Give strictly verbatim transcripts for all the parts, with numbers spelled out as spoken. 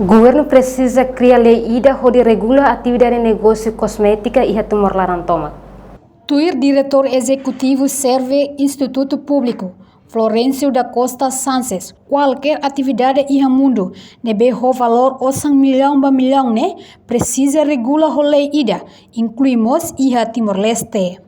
Governu presiza kria lei ida hodi regula atividade negósiu kosmétika iha Timor laran tomak. Tuir Diretór Ezekutivu SERVE Institutu Públiku, Florencio da Costa Sanches, kualkér atividade iha mundu ne'ebé ho valór osan millaun ba millaun ne'e presiza regula ho lei ida, inklui mós iha Timor-Leste.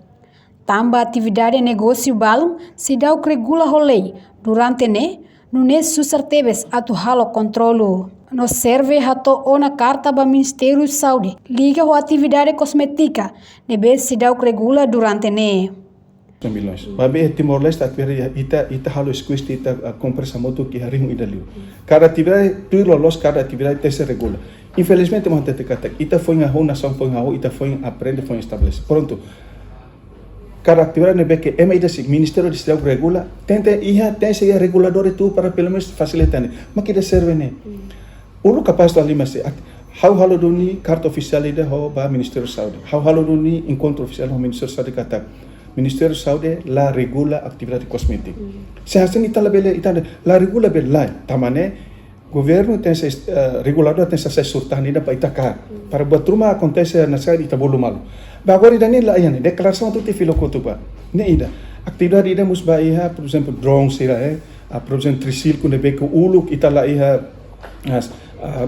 Tanba atividade negósiu balun seidauk regula ho lei durante ne'e, nune'e susar tebes atu halo kontrolu. No SERVE hato'o ona karta ba Ministériu Saúde liga ho atividade kosmétika ne'ebé seidauk regula durante ne'e. Maibé Timor-Leste atividade ita, ita halo squeeze, ita, ah, kompresa motu ki harimui ida liu. Kada atividade tuir loloos, kada atividade tenke regula. Infelizmente, maun hatete katak ita foin hahú, nasaun foin hahú, ita foin aprende, foin estabelese. Prontu. Kada atividade ne'ebé ke ema ida sei, ministériu ida seidauk regula, tenke iha, tenke iha reguladór ida para pelumenus fasilita ne'e. Mak ida SERVE ne'e. Uluk kapás atu halimar se, ha'u halo duni karta ofisiál ida ho ba Ministériu Saúde. Ha'u halo duni enkontru ofisiál ho Ministériu Saúde katak Ministériu Saúde la regula atividade kosmétika. Se hanesan ne'e ita labele, ita la regula bele lae, tanba ne'e governu tenke, eh, reguladór tenke sai sura-tan ida ba ita kaer. Para buat ruma akontese na sai ita bolu malu. Ba agora ida-ne'e la iha ne'e, deklarasaun atu ita fila kotuk ba. Ne'e ida. Atividade ida mós ba iha, por ezemplu, drone sira, eh. Ah, por ezemplu, trisíliku ne'ebé ke uluk ita la iha, ah, ah,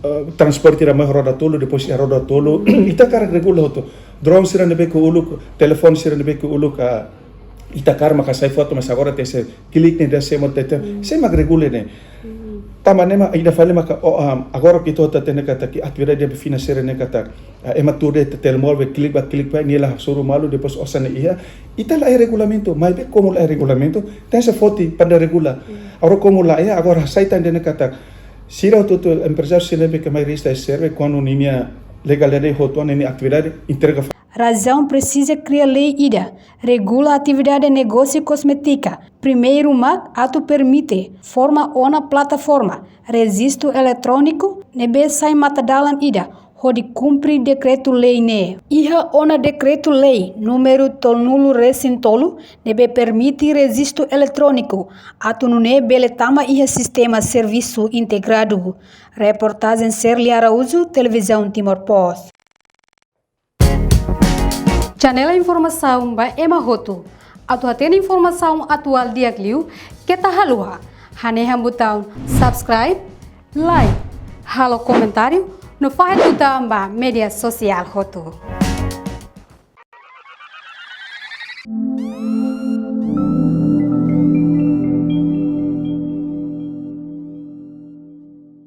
ah, transporte ida mai roda tolu, depois iha roda tolu. Ita hakarak regula hotu. Drone sira ne'ebé ke uluk, telefone sira ne'ebé ke uluk, ah, ita hakarak maka sai foto, mas agora tenke ser klik ne'e de'it, sé mak hatete, sé mak regula ne'e. Tanba ne'e mak ida fali maka, oh, ah, agora ke ita hatene katak atividade finanseira ne'e katak, ah, ema tuur de'it telemóvel, klik ba, klik ba, nia la hasoru malu, depois osan ne'e iha. Ita la iha regulamentu, maibé komu la iha regulamentu, tenke foti para regula. Agora komu la iha, agora hasai tan de'it katak sira hotu-hotu emprezáriu sira ne'ebé ke mai rejista iha SERVE, kuandu ninia legalidade hotu, ninia atividade entrega. Razaun presiza kria lei ida regula atividade negósiu kosmétika. Primeiru mak atu permite forma ona plataforma rejistu eletróniku ne'ebé sai matadalan ida hodi kumpre dekretu-lei ne'e. Iha ona dekretu-lei númeru tolunulu-resin-tolu ne'ebé permite rejistu eletróniku, atu nune'e bele tama iha sistema servisu integradu. Reportajen Serli Araújo, Televizaun Timor Post. Janela informasaun ba ema hotu. Atu hatene informasaun atuál di'ak liu, keta haluha hanehan butaun subscribe, like, halo komentáriu, no fahe tutan ba média sosiál hotu.